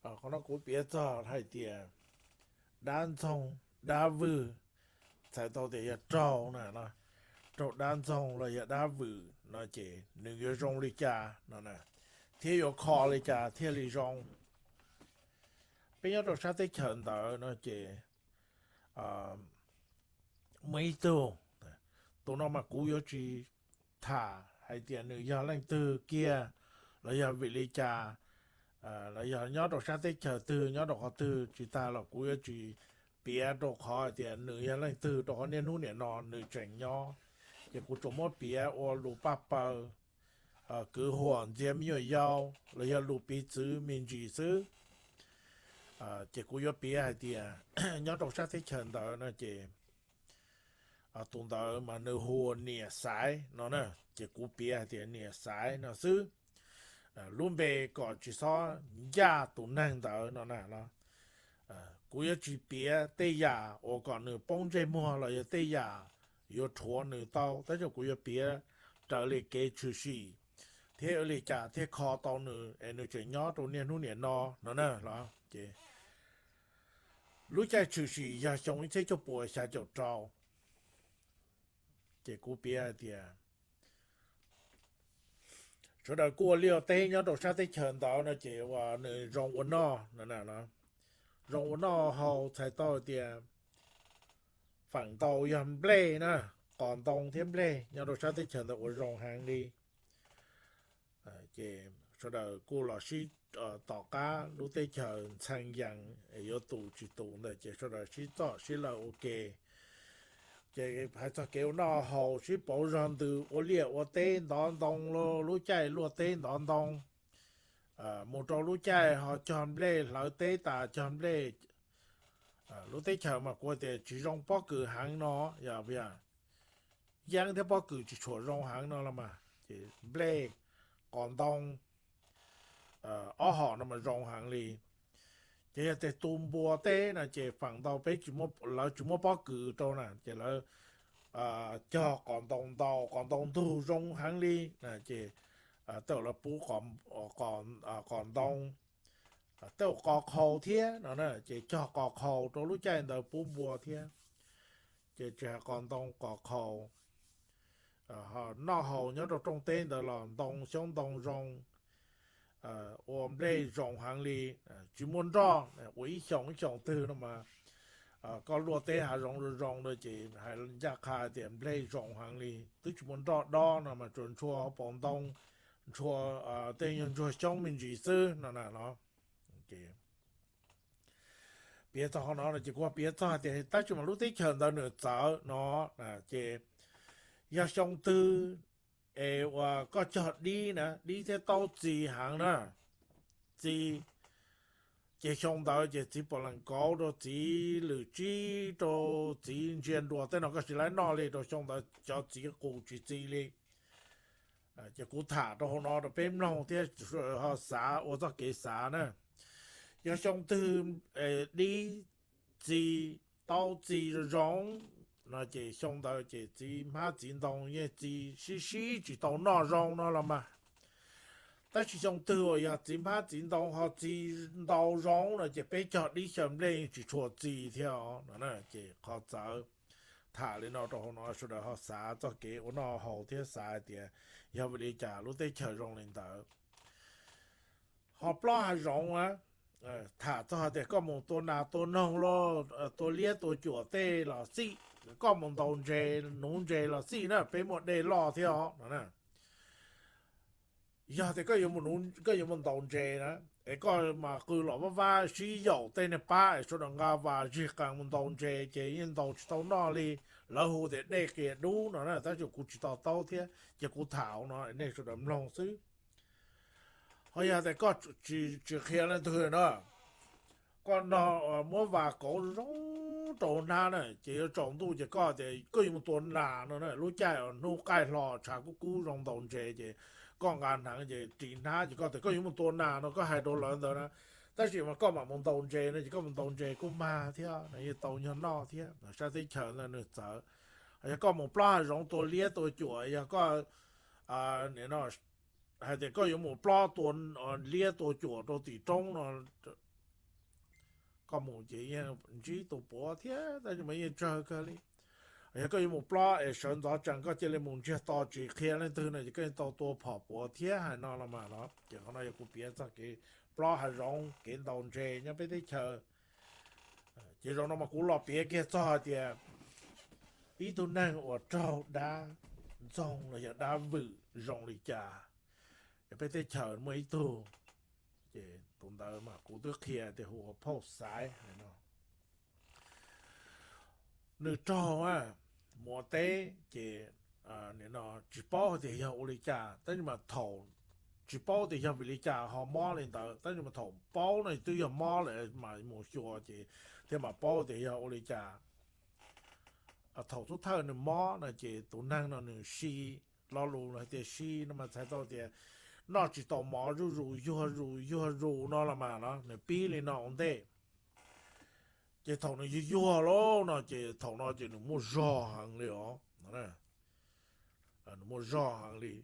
Qhov no kuv piav txog hais tias dab ntxoog, dab vwm, txhais tau tias yog raug na, raug dab ntxoog los yog dab vwm no ces nws yuav zoo li cas no, thiab yuav kho li cas thiaj li zoo. Peb nyob rau sab teb chaws ntawd no ces muaj ib tug, tus no mas kuv yuav tsis tham hais tias nws yog leej twg kiag los yog vim li cas, los yog nyob rau sab teb chaws twg, nyob rau qhov twg tsis tag los kuv yuav tsis piav rau qhov hais tias nws yog leej twg, rau qhov niaj hnub niam no nws tseem nyob. Ces kuv tsuas muab piav ua lus paj paw, kwv huam ntxias me nyuam yaus los yog lus piv txwv me ntsis xwb. Ces kuv yuav piav hais tias nyob rau sab teb chaws ntawd no ces tus ntawd mas nws hu ua niam Xaiv no na, ces kuv piav hais tias niam Xaiv no xwb, lub npe kom tsis txhob ncaj tus neeg ntawd no na. Kuv yuav tsis piav tej yam uas kom nws poob ntsej muag los yog tej yam yuav rhuav nws tau, tab sis kuv yuav piav raws li kev tshwm sim thiab ua li cas thiaj kho tau nws es nws tseem nyob rau niaj hnub niam no no na los ces lub caij tshwm sim yog xyoo ib txhiab cuaj puas xya caum rau. Ces kuv piav hais tias sawv daws kuj ua liaj teb nyob rau sab teb chaws ntawd no ces uas nws zoo ua noj, zoo ua noj haus txhais tau tias feem ntau yog nplej na, qos ntoo thiab nplej nyob rau sab teb chaws ntawd ua zoo heev li. Ces sawv daws kuj los sib tom qab lub teb chaws ntxhee yees yuav tus tsis tus ntawd ces sawv daws sib txom sib law ua ke. Ces hais txog kev ua noj haus sib pauv zog ntws ua liaj ua teb ntov ntoo, lub caij luaj teb ntov ntoo mus rau lub caij ho cog nplej hlawv teb tas cog nplej. Lub teb chaws mas kuv tias tsis zoo pob kws heev no, yog yeeb thiab pob kws tsis tshua zoo heev no los mas ces nplej, qos ntoo, ob hom no mas zoo heev li. Ces yog tias tu npua teb no ces feem ntau peb, lawv tsis muab pob kws rau na ces lawv cog qos ntoo ntau, qos ntoo ntug zoo heev li. Ces tej zaum lawv pub qos ntoo, tej zaum qos qhaus thiab no ces cog qos qhaus rau lub caij ntawd pub npua thiab. Ces tsis hais qos ntoo, qos qhaus, noj haus nyob rau rooj teb ntawd los ntoo xyoob ntoo zoo, ua nplej zoo heev li, tsis muaj nroj. Ua ib xyoos ib xyoos twg no mas koj luaj teb hav zoov zoo zoo no ces hais ncaj qha tias nplej zoo heev li, twb tsis muaj nroj dob no mas tsuas ntshua hauv paus ntoo, ntshua tej nyuag ntsuag xyoob me ntsis xwb no na no. Piav txog qhov no no ces kuv piav txog hais tias tab sis mas lub teb chaws ntawd nws txawv no ces yog xyoo twg es uas koj cog dib na, dib thiab taub txi heev na, txi, ces xyoo ntawd ces txiv pom lees kauv rau txiv lwm tsib rau txiv ntsia nruas tej no koj tsis laib noj li, rau xyoo ntawd cov txiv qus tsis txi li. Ces kuv tham rau hauv no rau peb mloog thiab ho xav ua txoj kev xav na. Yog xyoo twg dib txi, taub txi zoo zoo no ces xyoo ntawd ces txiv hmab txiv ntoo yeej txi sib sib tsis tau noj zoo no los mas. Tab sis xyoo twg uas yog txiv hmab txiv ntoo ho txi ntau zoo no ces peb cog dib xyaw nplej yeej tsis tshua txi thiab no. Ces qhov txawv tham li no rau hauv no sawv daws ho xav txoj kev ua noj haus thiab xav hais tias yog vim li cas lub teb chaws zoo li ntawd. Ho plaub hav zoov, tham txog hais tias koj mus tua nas tua noog los tua liab tua cuam tej los xij, koj mus ntaus ntses nuv ntses los xij na, peb muaj dej loj thiab os no. Yog tias koj yuav mus ntaus ntses na, es koj mas qw los vaj vab sib yaum tej niag pab es sawv daws nqa vas zig qees mus ntaus ntses ces yeej ntaus tsis tau noj li. Lawv hu tias dej qias dub no na, tab sis kuv tsis to taub thiab ces kuv tham no nej sawv daws mloog xwb. Ho yog tias koj tsis qhia leej twg na, koj no muab vas kauv zoo rau hnab na, ces yuav tsaus ntuj ces koj tias koj yuav mus tua nas no na, lub caij hnub qaij hlo tshav kub kub zoo ntaus ntses ces koj nqa hneev ces ris hnab ces koj tias koj yuav mus tua nas no koj hais rau lawv ntawd na. Tab sis mas koj mam mus ntaus ntses no ces koj mus ntaus ntses kuj mag thiab no, yeej tau nyuag noj thiab, sab teb chaws ntawd nws txawv. Yog koj mus plob hav zoov tua liab tua cuam, yog koj hais tias koj yuav mus plob tua liab tua cuam rau tim roob no, koj mus ces yeej ntsib tus puav thiab, tab sis mas yeej tsawg kawg li. Yog koj yuav mus plob es sawv ntxov tsees koj cia li mus ntsiag to tsis qhia leej twg no ces koj yeej tau tua phom puav thiab hais no los mas los. Ces qhov no yog kuv piav txog kev plob hav zoov kev ntaus ntses nyob peb teb chaws. Ces zaum no mas kuv los piav kiag txog hais tias ib tug neeg uas raug dab ntxoog los yog dab vwm zoo li cas. Peb teb chaws muaj ib tug, ces tus ntawd mas kuv twb qhia tias hu ua Phauj Xaiv no. Nws raug mus ua teb ces tsis paub tias yog ua li cas, tab sis mas thaum tsis paub tias yog vim li cas ho mob li ntawd, tab sis mas thaum paub no twb yog mob lawm mas mus xyuas ces thiaj mam paub tias yog ua li cas. Thaum thub thawj nws mob no ces tus neeg no nws si, lo lus hais tias si no mas txhais tau tias noj tsis tau mov zuj zus yuag zus yuag zus no los mas los nws pib li no ua ntej. Ces thaum nws yuag yuag lawm no ces thaum no ces nws muaj zog heev li os. Nws muaj zog heev li.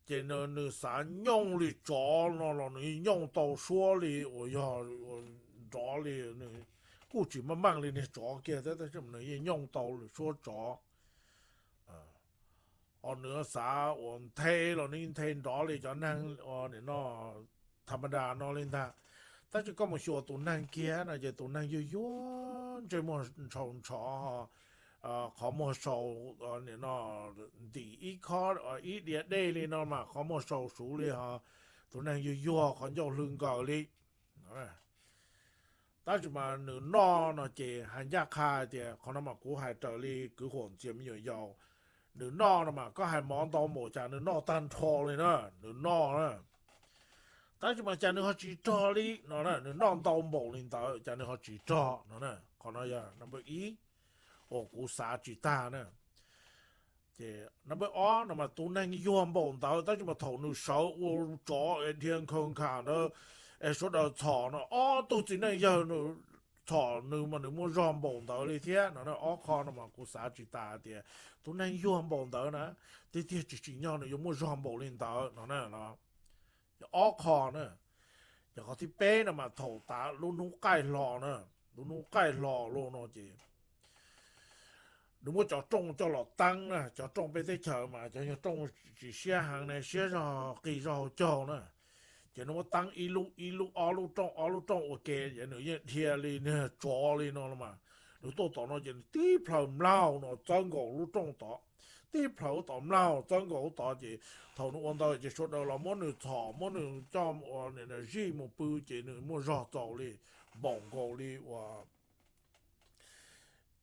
Ces nws xav nyooj li tsov no los nws yeej nyooj tau suab li uas yog nrov li, nws kuj tsis meej meej li niag tsov kiag thiab tab sis nws yeej nyooj tau li suab tsov. Ho nws xav uas nthe los nws nthe nrov li cov neeg ua nim no tham ma das no li ntag. Tab sis koj mus xyuas tus neeg kiag no ces tus neeg yuag yuag ntsej muag ntshau ntshov, qhov muag sau, nim no ntim ib khob ib diav dej li no mas qhov muag sau suv li ho tus neeg yuag yuag qhov ncauj hlw nkaws li. Tab sis mas nws noj no ces hais ncaj qha tias qhov no mas kuv hais raws li kwv huam ntxias me nyuam yaus. Nws noj no mas koj hais mov ntau npaum cas nws noj tag nrho li na, nws noj na. Tab sis mas cas nws ho tsis rog li no, nws noj ntau npaum li ntawd cas nws ho tsis rog no. Qhov no yog number ib uas kuv xav tsis tag na. Ces number ob no mas tus neeg yuag npaum ntawd tab sis mas thaum nws sawv ua tsov es dhia nkhaws nkhav ntawd es sawv daws txhom no ob tug txiv neej yawg txhom nws mas nws muaj zog npaum ntawd li thiab no. Ob qho no mas kuv xav tsis tas tias tus neeg yuag npaum ntawd na, tiag tiag tsis tsim nyog nws yuav muaj zog npaum li ntawd no na. Ob qho na. Ces qhov thib peb no mas thaum tav lub hnub qaij hlo na, lub hnub qaij hlo los no ces nws muab cov rooj coj los teeb na, cov rooj peb teb chaws mas cov yog rooj tsis siab heev ne, siab zog qis zog hauv caug na. Ces nws muab teeb ib lub ib lub ob lub rooj ob lub rooj ua ke ces nws yeej dhia li niag tsov li no los mas. Nws tuaj tom no ces nws tib plhaw mlaug no txawb nkaus lub rooj tod, tib plhaw ub tom mlaug txawb nkaus ub tod ces thaum nws ua ntawd ces sawv daws los muab nws txhom muab nws coj ua zij mus pw ces nws muaj zog txaus li, npaum nkaus li uas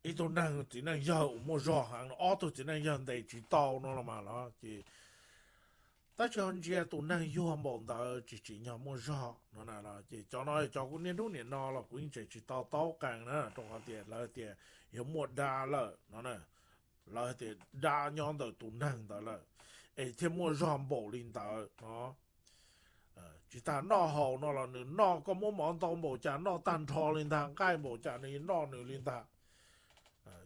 ib tug neeg txiv neej yawg uas muaj zog heev no, ob tug txiv neej yawg ntes tsis tau no los mas los ces tab sis ho ntsia tus neeg yuag npaum ntawd tsis tsim nyog muaj zog no na. Ces cov no cov kuv niaj hnub nim no los kuv yeej tseem tsis to taub qees na, rau qhov tias lawv tias yog muaj dab lawm no na. Lawv tias dab nyob ntawm tus neeg ntawd lawm es thiaj muaj zog npaum li ntawd no. Tsis tas noj haus no los nws noj, koj muab mov ntau npaum cas noj tag nrho li ntag, nqaij npaum cas nws noj nws li ntag.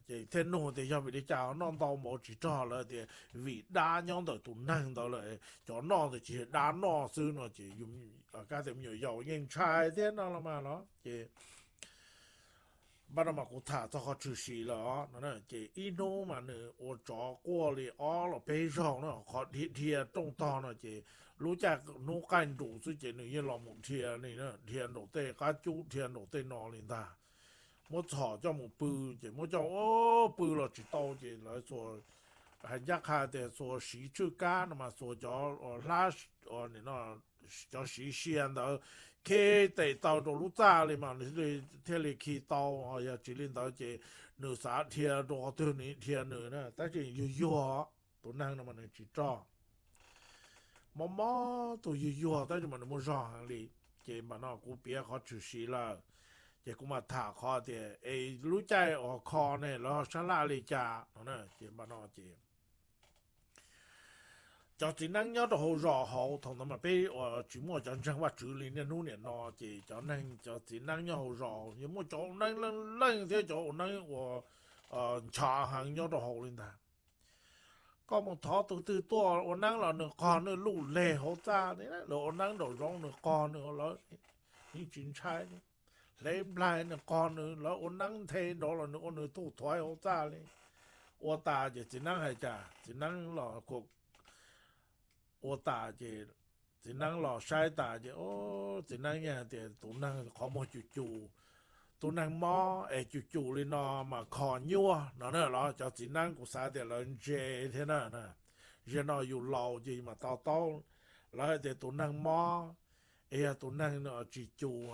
Ces thiaj nug tias yog vim li cas noj ntau npaum tsis rog, lawv tias vim dab nyob ntawm tus neeg ntawd lawm, cov noj ntawd tsis yog dab noj xwb no ces kab tias me nyuam yaus yeej ntshai thiab no los mas no ces npaj no mas kuv tham txog qhov tshwm sim lawm os no. Ces ib hnub mas nws ua tsov quaj li ob los peb zaug no, qhov dhia dhia rooj tog no ces lub caij hnub qaij nrus xwb ces nws yeej los mus dhia li, dhia nraum tej qab cub dhia nraum tej no li ntag. Muab txhom coj mus pw ces muab coj pw los tsis tau ces lawv hais ncaj qha tias txhua siv tswj kab no mas txhua cov hlab, cov siv sia ntawd khi tes taw rau lub txaj li mas thiaj li khi tau, yog tsis li ntawd ces nws xav dhia rau qhov twg nws dhia nws na, tab sis yuag yuag, tus neeg no mas nws tsis rog. Mob mob tus yuag yuag tab sis mas nws muaj zog heev li. Ces npaj no kuv piav qhov tshwm sim lawm, ces kuv mam tham qhov tias es lub caij uas kho ne lawv sab laj li cas no na. Ces npaj no ces cov txiv neeb nyob rau hauv zos hauv, thaum ntawd mas peb uas tsis muaj cov ntseeg Vajtswv li niaj hnub niam no, ces cov neeg cov txiv neeb nyob hauv zos yog muaj cov ua neeb leej leej thiab cov ua neeb uas nchav heev nyob rau hauv li ntag. Koj mus thov tus twg tuaj ua neeb los nws qog nws luj leg hauv txaj, lawv ua neeb nraum zoov nws qog nws lawv yeej tsis ntshai. hle nplaig nws qog nws, lawv ua neeb nthe nrov los nws ua nws thuj thuaiv hauv txaj li. Ua tas ces txiv neeb hais cas, txiv neeb los ua tas ces txiv neeb los saib tas ces txiv neeb yeej tias tus neeg qhov muag cum cum, tus neeg mob es cum cum li no mas kho nyuaj no na los cov txiv neeb kuv xav tias lawv ntse thiab na. Zaum no yus laus ces mas to taub, lawv hais tias tus neeg mob es yog tus neeg tsis cum,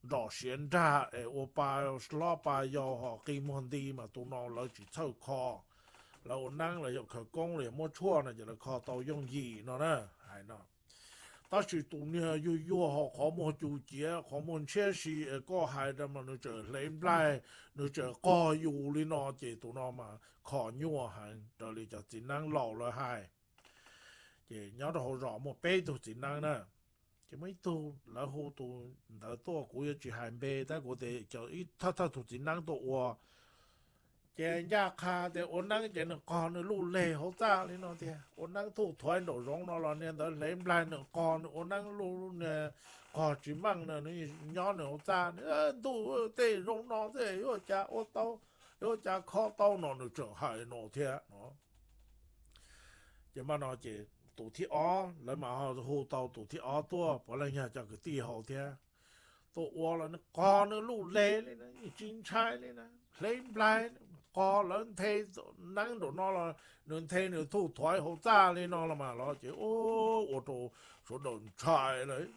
nrom siav nrag es ua pa hlob pa yau ho qi muag nti mas tus no lawv tsis txhawj kho. Lawv ua neeb los yog khawv koob los yog muab tshuaj no ces lawv kho tau yooj yim no na, hais no. Tab sis tus niag yuag yuag ho qhov muag cum ciav qhov muag ntshiab si es koj hais rau mas nws tseem hle nplaig, nws tseem qog yus li no ces tus no mas kho nyuaj heev raws li cov txiv neeb laus lawv hais. Ces nyob rau hauv zos muaj peb tug txiv neeb na, ces muaj ib tug lawv hu tus ntawd tuaj, kuv yuav tsis hais npe tab kuv tias cov ib thawj thawj tus txiv neeb tuaj ua. Ces ncaj qha tias ua neeb ces nws qog nws luj leg hauv txaj li no tiag, ua neeb thuj thuaiv nraum zoov no los niag ntawd hle nplaig nws qog nws ua neeb luj niag qog tsis meej na, nws nyob nws hauv txaj, ntuj, tej zoo no tej yuav cas ua tau, yuav cas kho tau no nws tseem hais no thiab no. Ces mas no ces tus thib ob lawv mas ho hu tau tus thib ob tuaj, puav leej yog cov kwv tij hauv thiab. Tuaj ua los nws qog nws luj leg li na, yeej tsis ntshai li na, hle nplaig qog lawv nthe neeb nraum no los nws nthe nws thuj thuaiv hauv txaj li no los mas los ces ua rau sawv daws ntshai lawm,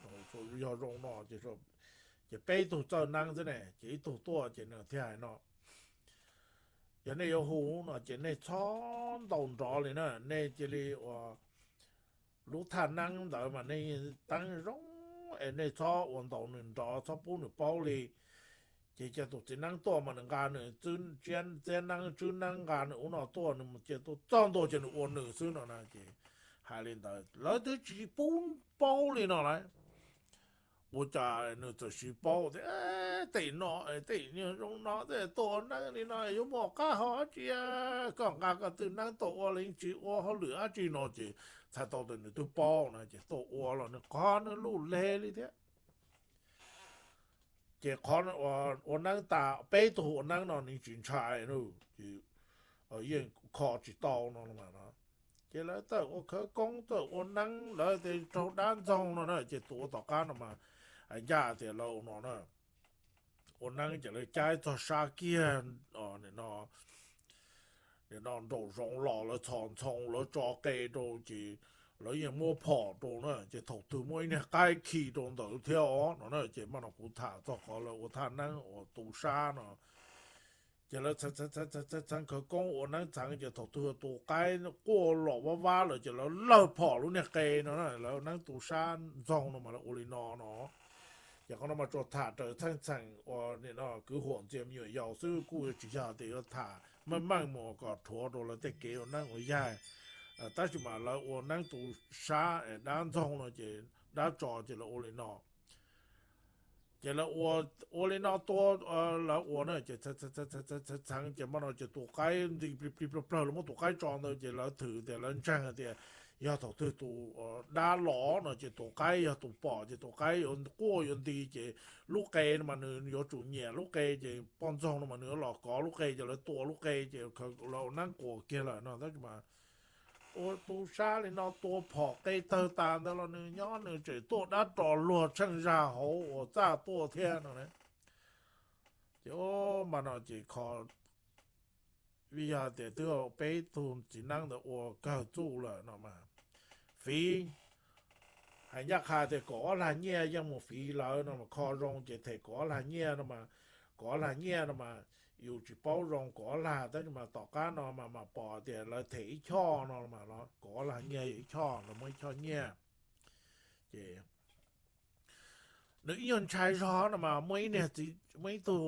yog zoo no ces peb tug txawj neeb xwb ne, ces ib tug tuaj ces nws thiaj hais no, yog nej yuav hu no ces nej txhob ntaus nrov li na, nej cia li ua lub thaj neeb ntawd mas nej teeb zoo es nej txhob ua ntaus nws nrov, txhob pub nws paub li. Ces cia tus txiv neeb tuaj mas nws nqa nws txiab neeb tswb neeb nqa nws ub no tuaj, nws mus cia tuaj txog ntua ces nws ua nws xwb no na. Ces hais li ntawd lawv twb tsis pub paub li no lawm. Ua cas nws txawm siv paub tias, tej no, tej niag zoo no tej tuaj ua neeb li no yuav muaj qab hau dab tsi, koj nqa koj twj neeb tuaj ua los yeej tsis ua hauj lwm dab tsi no ces txhais tau tias nws twb paub na, ces tuaj ua los nws qhov nws luj leg li thiab. Ces qhov ua neeb tas peb tug ua neeb no nws tsis ntshai, ces yeej kho tsis tau no mas no. Ces lawv txawm ua khawv koob txawm ua neeb lawv tias raug dab ntxoog no na, ces tus ua tom qab no mas ncaj tias lawv ua no na, ua neeb ces lawv caib txog sab kiag nim no nraum zoov los lawv txhos ntxhoo lawv tso qe rau ces lawv yeej muab phom rau na, ces thaum twg muaj ib niag qaib khi rau ntawd thiab os no na. Ces mas no kuv tham txog qhov lawv ua thaj neeb uas tu sab no, ces lawv txheev khawv koob ua neeb txheev ces thaum twg tus qaib quaj los vab vab lawm ces lawv lawg phom lub niag qe no, lawv neeb tu sab ntxoog no mas lawv ua li no no. Ces qhov no mas tsuas tham raws txheej txheem uas nim no kwv huam ntxias me nyuam yaus xwb, kuj yuav tsis yog tias yuav tham meej meej mus kom rhuav rau lawv tej kev ua neeb ua yaig. Tab sis mas lawv ua neeb tu sab es dab ntxoog no ces dab tso ces lawv ua li no. Ces lawv ua li no tua, lawv ua na ces txheev ces mas no ces tus qaib nti plig plig plawg plawg, lawv muab tus qaib tso ntawd ces lawv thwm tias lawv ntseeg tias yog thaum twg tus dab los no ces tus qaib yog tus pom ces tus qaib yuav quaj yuav nti ces lub qe no mas nws yuav tsum nyiam lub qe ces poj ntxoog no mas nws yuav los kov lub qe ces lawv tua lub qe ces lawv ua neeb quas kiag lawm no tab sis mas ua tu sab li no tua phom qe tawg tas ntawd los nws nyob nws tseem tuaj dab ros luag tsheej zag hauv uas txaj tuaj thiab no. Ces mas no ces kho vim yog tias twb peb tug txiv neeb ntawd ua kawg txuj lawm no mas fiv, hais ncaj qha tias kaum ob lag nyiaj yeej mus fiv lawv no mas kho zoo ces them kaum ob lag nyiaj no mas, kaum ob lag nyiaj no mas yus tsis paub zoo kaum ob lag tab sis mas tom qab no mas mas pom tias lawv them ib choj no mas kaum ob lag nyiaj yog ib choj, lawv muab ib choj nyiaj. Ces nws ib nyuag ntshai zog no mas muaj ib niag txiv, muaj ib tug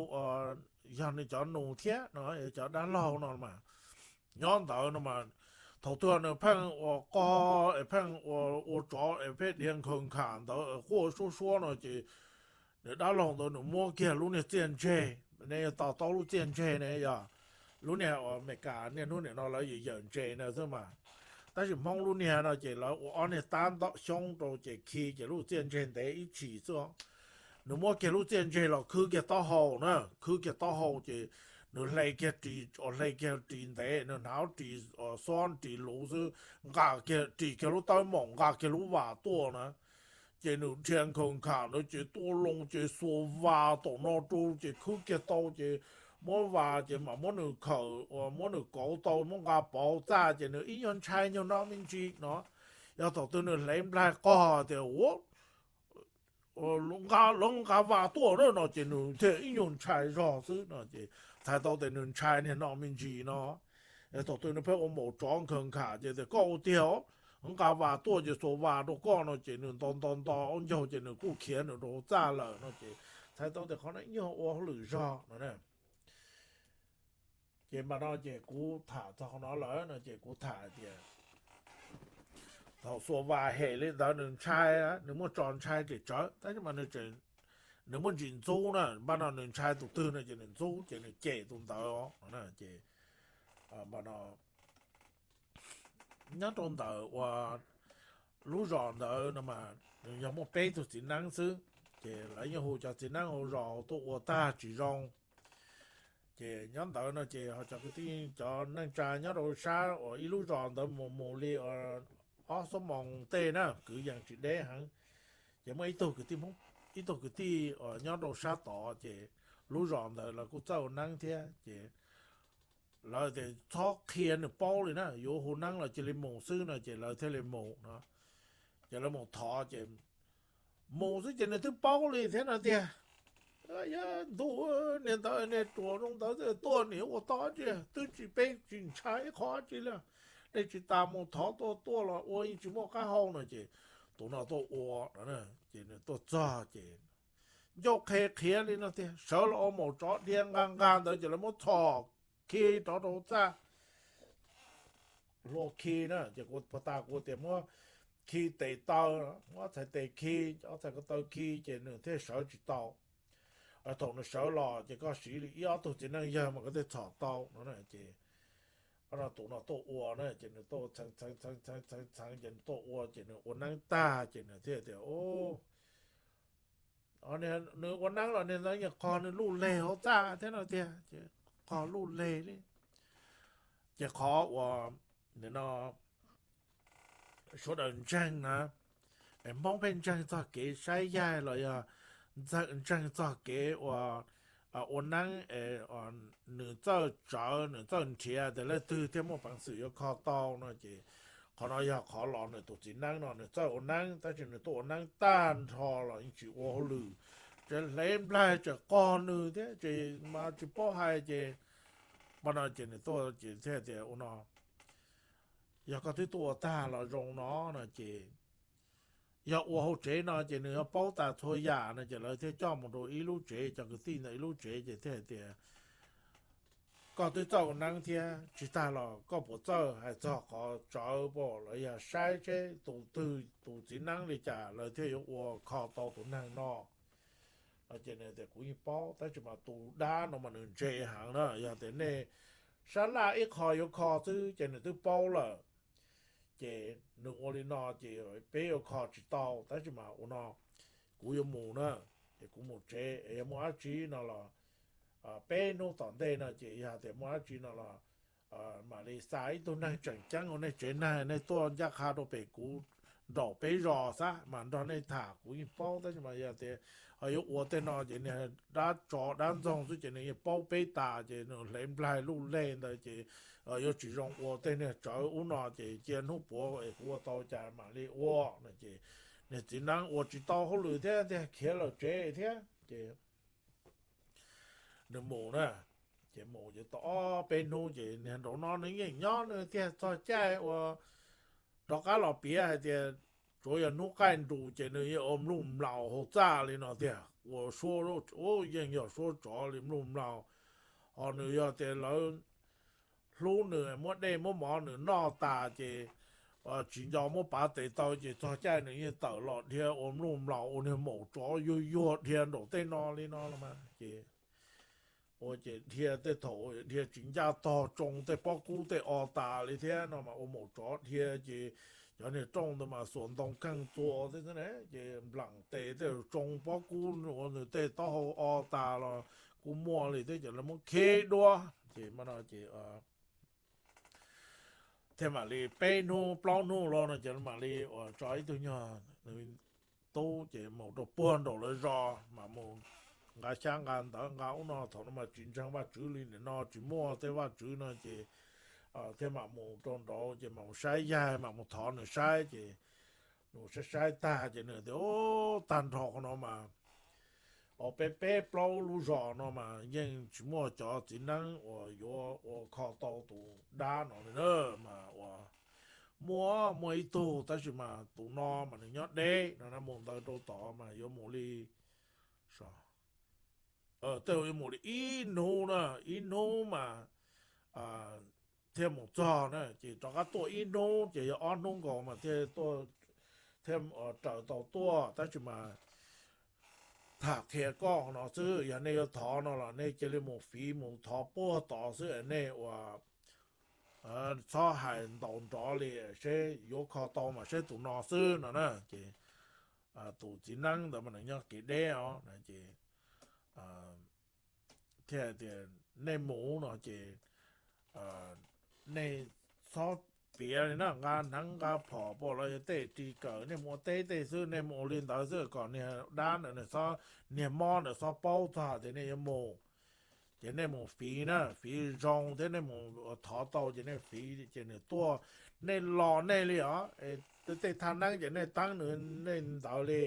yog nws cov nus thiab no, cov dab laug no mas nyob ntawd no mas thaum twg nws pheej ua qog es pheej ua tsov es pheej dhia nkhaws nkham ntawd quaj suab suab no ces nws dab laug ntawd nws muab kiag lub niag txiaj ntseg, nej yuav to taub lub txiaj ntseg ne yog lub niag uas Amelikas niaj hnub nim no lawv yawm yawm ntses na xwb mas, tab sis Hmoob lub niag no ces lawv ua ob niag tab ntom xyoob rau ces khi ces lub txiaj ntseg ntev ib tshim xwb os. nws muab kiag lub txiaj ntsig los khwb kiag taub hau na, khwb kiag taub hau ces nws hle kiag ris, hle kiag ris ntev, nws hnav ris xob ris luv xwb, nqa kiag ris kiag lub teeb meem, nqa kiag lub vas tuaj na. Ces nws dhia nkhaws nkham ntawd ces tuaj loo ces xuas vas tom no rau ces khwb kiag tau ces muab vas ces mam muab nws khawm, muab nws kauv tau muab nqa pauv txaj ces nws ib nyuag ntshai nyuag no me ntsis no. Yog thaum twg nws hlev nplaig qog tias ua lawv nqa vas tuaj na no ces nws thiaj ib nyuag ntshai zog xwb no ces txhais tau tias nws ntshai niag no me ntsis no. Thaum twg nws pheej ua maum tsov nkhaws nkham ces tias koj ua tiag, nqa vas tuaj ces xuas vas rau koj no ces nws nto nto nto ua ncaug ces nws kuj khiav nws rau txaj lawm no ces txhais tau tias qhov no ib nyuag ua hauj lwm zog no. Ces npaj no ces kuv tham txog qhov no lawm no ces kuv tham tias thaum xuas vas hem li ntawd nws ntshai, nws muaj tso ntshai ces tsawv, tab sis mas nws muaj ntsis ntxub na, npaj no nws ntshai tus twg no ces nws ntxub ces nws cem tus ntawd os no ces npaj no nyob rau ntawm ua lub zos ntawd no mas nws yog muaj peb tug txiv neeb xwb, ces lawv yeej hu cov txiv neeb hauv zos tuaj ua tag tsis zoo. Ces nyob ntawd no ces ho cov kwv tij cov neej tsa nyob rau sab uas ib lub zos ntawd mus mus li ob xuab moos tej na, kwv yees tsis deb heev. Ces muaj ib tug kwv tij, ib tug kwv tij uas nyob rau sab tod ces lub zos ntawd lawv kuj txawj ua neeb thiab ces lawv tias txhob qhia nws paub li na, yuav hu neeb los cia li mus xwb no ces lawv thiaj li mus no. Ces lawv mus thov ces mus xwb ces nws twb paub li thiab no tiag. Yog ntuj, niag ntawd niag ruam zoo ntawd tuaj nim ua tod tsi, twb tsis, peb tsis ntshai ib qho tsi li. Nej tsis tas mus thov tuaj, tuaj los ua yeej tsis muaj qab hau no ces tus no tuaj ua, ces nws tuaj txog ces ncauj qhe qhiav li no tiag, sawv los ua maum tsov dhia nqa nqa ntawd ces lawv muab txhom khi rov rau txaj. Hlua khi na ces kuv pas tas kuv tias muab khi tes taw, muab ob txhais tes khi, ob txhais ko taw khi ces nws thiaj sawv tsis tau. Thaum nws sawv los ces koj siv li ib ob tug txiv neej yawg mas koj thiaj txhom tau no ces tus no tuaj ua na ces nws tuaj txheev txheev txheev txheev txheev ces nws tuaj ua ces nws ua neeb tag ces nws thiaj tias nws ua neeb los niag ntawd yeej qog nws luj leg hauv txaj thiab no tiag, ces qog luj leg li. Ces qhov uas nim no sawv daws ntseeg na, Hmoob pheej ntseeg txog kev saib yaig los yog ntseeg txog kev ua, ua neeb, nws txawj tsawv nws txawj nrhiav tias leej twg thiaj muaj peev xwm yuav kho tau no ces qhov no yog qhov los nws tus txiv neeb no nws txawj ua neeb tab sis nws tuaj ua neeb tag nrho los yeej tsis ua hauj lwm, tseem hlev nplaig tseem qog nws thiab ces mas tsis paub hais ces, npaj no ces nws tuaj ces thiaj tias ua no, yog koj twb tuaj ua tag los zoo no no ces yog ua hauv tsev no ces nws yog paub tas txhua yam no ces lawv thiaj coj mus rau ib lub tsev, cov kwv tij ntawd ib lub tsev ces thiaj hais tias koj twb txawj ua neeb thiab tsis tag los koj puas txawj hais txog qhov tsawv pam los yog saib seb tus twg tus txiv neeb li cas lawv thiaj yuav ua kho tau tus neeg no no ces nws tias kuv yeej paub tab sis mas tus dab no mas nws ntse heev na, yog tias nej sab laj ib qho yuav kho xwb ces nws twb paub lawm. Ces nws ua li no ces peb yuav kho tsis tau tab sis mas ua no, kuv yuav mus na, ces kuv mus tsev es yog muaj dab tsi no los peb hnub tom ntej no ces yog tias muaj dab tsi no los mam li xa ib tug neeg tseem ceeb ua nej tsev neeg nej tuaj ncaj qha rau pem kuv nraum peb zos xwb mas nrog nej tham kuv yeej paub tab sis mas yog tias ho yuav ua tej no ces niag dab tsov dab ntxoog xwb ces nws yeej paub peb tas ces nws hlev nplaig luj leg ntawd ces yuav tsis zoo ua tej niag tsawv ub no ces cia hnub puav es kuv ua tau cas mam li ua no ces niag txiv neeb ua tsis tau hauj lwm thiab tiag khiav lawm tsev thiab ces nws mus na, ces mus ces tau ob peb hnub ces niag nraum no nws yeej nyob nws tiag txog caij ua rov qab los piav hais tias tsuav yog hnub qaij nrus ces nws yeej ua mluj mlaus hauv txaj li no tiag, ua suab, yeej yog suab tsov li mluj mlaus. Ho nws yog tias lawv hlub nws muab dej muab mov nws noj tas ces tsis nco muab pav tes taw ces txog caij nws yeej tawm los dhia ua mluj mlaus ua niag maum tsov yuag yuag dhia nraum tej no li no los mas ces ua ces dhia tej thaum dhia tsis ncaj tog tsoo tej pob kub tej o tas li thiab no mas ua maum tsov dhia ces cov niag rooj ntawd mas xuas ntoo keeg txua thiab ne, ces nplaim tes tej tsoo pob kub ua nws tej taub hau o tas los kuj muaj li thiab, ces lawv muab khi dua. Ces mas no ces thiaj mam li peb hnub plaub hnub los no ces mam li uas tso ib tug nyuag tub ces mus rau puag nraum lawv zos mas mus nqa xyab nqa ntawv nqa ub no. Thaum no mas tsis ntseeg Vajtswv li, nim no tsis muaj tej Vajtswv no ces thiaj mam mus rau nraud ces mam mus saib yaig, mam mus thov nws saib. Ces nws saib saib tag ces nws tias, Ub, tag nrho qhov no mas, o, peb peb plaub lub zos no mas yeej tsis muaj cov txiv neeb uas yuav ua kho tau tus dab no li na. Mas uas muaj, muaj ib tug, tab sis mas tus no mas nws nyob deb no na, mus ntawd rau tod mas yuav mus li, tej yuav mus li ib hnub na, ib hnub mas thiaj mus txog na. Ces rov qab tuaj ib hnub ces yog ob hnub nkaus mas thiaj raws tau tuaj. Tab sis mas tham qhia koj no xwb, yog nej yuav thov no los nej cia li mus fiv mus thov puag tod xwb, nej ua txhob hais ntaus nrov li, seb yuav kho tau mas seb tus no xwb no na. Ces tus txiv neeb ntawd mas nws nyob kev deb os, ces thiaj tias, Nej mus no ces nej txhob piav li na, nqa hneev nqa phom pam los yog tej ris kawm, nej mus ua teb tej xwb, nej mus ua li ntawd xwb kom niag dab ntawd, niag mob ntawd txhob paub txog tias nej yuav mus. Ces nej mus fiv na, fiv zoo thiab nej mus thov tau ces nej fiv ces nws tuaj, nej los nej li os. Tej thaj neeb ces nej teeb nws, nej ntawd li.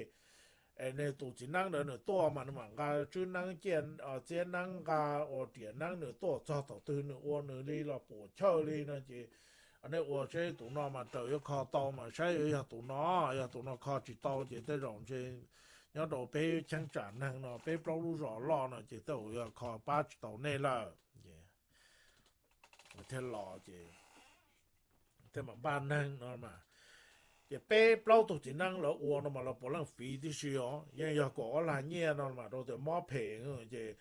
Es nws tus txiv neeb ntawd nws tuaj mas nws mam nqa tswb neeb ciaj, txiab neeb nqa ua riam neeb, nws tuaj txog thaum twg nws ua nws li los puam chawj li no ces nej ua seb tus no mas raws yuav kho tau mas saib yuav yog tus no, yog tus no kho tsis tau ces tej zaum ntshe nyob rau peb cheeb tsam neeg no peb plaub lub zos loj no ces tej zaum yog kho pab tsis tau nej lawm. Thiaj los ces thiaj mam npaj neeg no mas, ces peb plaub tug txiv neeb lawv ua no mas lawv puav leej fiv tib si os, yeej yog kaum ob lag nyiaj no mas rau tias mob phem ces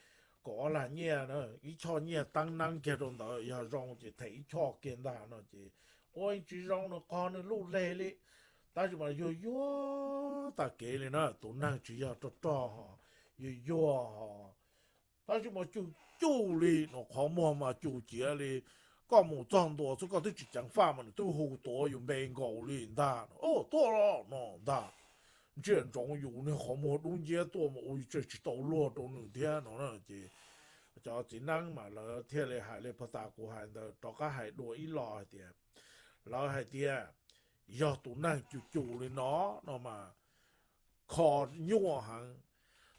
kaum ob lag nyiaj na, ib choj nyiaj teeb neeb kiag rau ntawd, yog zoo ces them ib choj kiag ntag no ces ua tsis zoo, nws qog nws luj leg li. Tab sis mas yuag yuag tag kev li na, tus neeg tsis yog rog rog ho, yuag yuag ho, tab sis mas cuj cuj li no, qhov muag mas cuj ciav li. Koj mus txog ntua xwb koj twb tsis ceev faj mas nws twb hu tuav yus npe nkaus li ntag, Tuaj los no ntag. Ntsia ntsoov yus niag qhov muag dub nciab tuaj mas ua tsis tau luag rau nws thiab no na. Ces cov txiv neeb mas lawv thiaj li hais li puag ta kuv hais ntawd rov qab hais dua ib los hais tias, lawv hais tias yog tus neeg cus cus li no no mas kho nyuaj heev,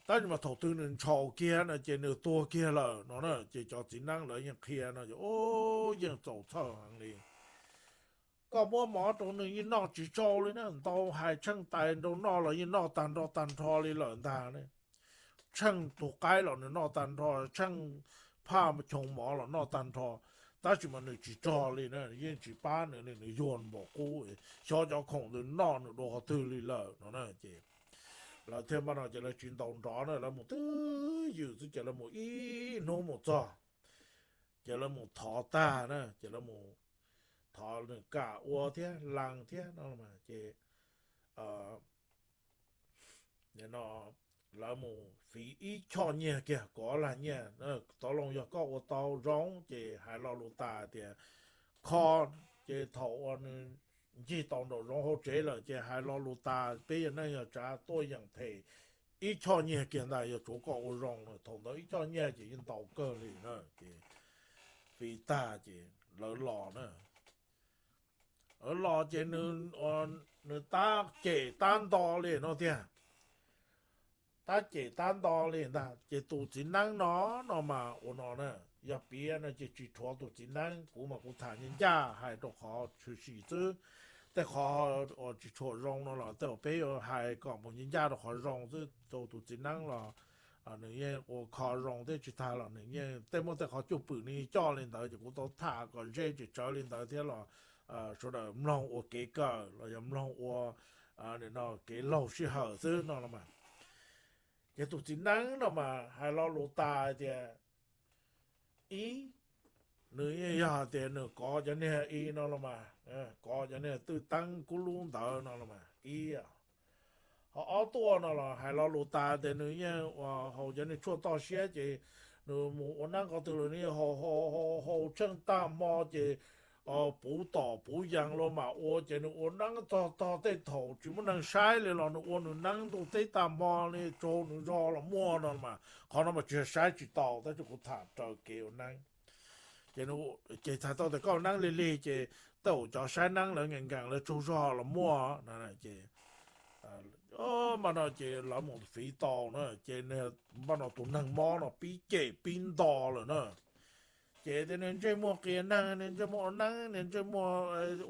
tab sis mas thaum twg nws ntshaus kiag no ces nws tuag kiag lawm no na. Ces cov txiv neeb lawv yeej qhia no, yeej txaus txhawj heev li. Koj muab mov rau nws yeej noj tsis tsau li na, ntau hais tsheej tais nrau noj los yeej noj tag nrho tag nrho li lawm ntag ne. Tsheej tus qaib los nws noj tag nrho, tsheej phaj choo mov los noj tag nrho, tab sis mas nws tsis tsog li na, yeej tsis pab nws li, nws yuag npaum qub. Xyov cov khoom ntawd noj nws dua qhov twg li lawm no na. Ces lawv thiaj npaj no ces lawv tsis ntaus nrov na, lawv mus twj ywm xwb ces lawv mus ib hnub mus txog, ces lawv mus thov tag na, ces lawv mus thov nws kam ua thiab lees thiab no ces no lawv mus fiv ib choj nyiaj kiag, kaum ob lag nyiaj. Tov loo yog koj ua tau zoo ces hais lo lus tas tias kho, ces thaum uas nws ncig tau nraum zoov hauv tsev lawm ces hais lo lus tas, peb yog neej yog tsav tuaj yeem them ib choj nyiaj kiag ntag, yog tsuav koj ua zoo. Thaum ntawd ib choj nyiaj ces yeej ntau kawg li na. Ces fiv tag ces lawv los na, lawv los ces nws tab cem tab nto li no tiag, tab cem tab nto li ntag. Ces tus txiv neeb no, no mas ua no na, yog piav no ces tsis rhuav tus txiv neeb, kuv mas kuv tham ncaj ncaj hais rau qhov tshwm sim xwb. Tej qhov uas tsis tshua zoo no los tej uas peb yuav hais kom mus ncaj ncaj rau qhov zoo xwb. Tus txiv neeb los nws yeej ua kho zoo thiab tsis tag los nws yeej tej muaj tej qhov cwj pwm nws yeej coj li ntawd, ces kuv tau tham kom ze tsis tsawv li ntawd thiab los sawv daws mloog ua kev kawm los yog mloog ua no kev laug sij hawm xwb no los mas. Ces tus txiv neeb no mas hais lo lus tas tias, ib, nws yeej yog hais tias nws kov cov niag i no los mas, kov cov niag twj teeb kub lub ntawd no los mas ib. Ho ob tuaj no los hais lo lus tas tias nws yeej ua haus cov niag tshuaj toj siab ces nws mus ua neeb qhov twg los nws yeej haus haus haus tsheej tag hmo ces puv tom puv yees los mas ua ces nws ua neeb txog tog tej thaum tsis muaj neeg saib li los nws ua nws neeb ntuj teb tag hmo li tsaug nws zog los muaj no mas qhov no mas tsis yog saib tsis taus tab sis kuv tham raws kev ua neeb. Ces, ces txhais tau tias koj ua neeb lig lig ces tej zaum cov saib neeb lawv nkees nkees lawv tsaug zog los muaj no ces, npaj no ces lawv mus fiv tau na ces npaj no tus neeg mob no pib cem pib nto lawm na. Ces tias nws ntsej muag qias neeg, nws ntsej muag ua neeb, nws ntsej muag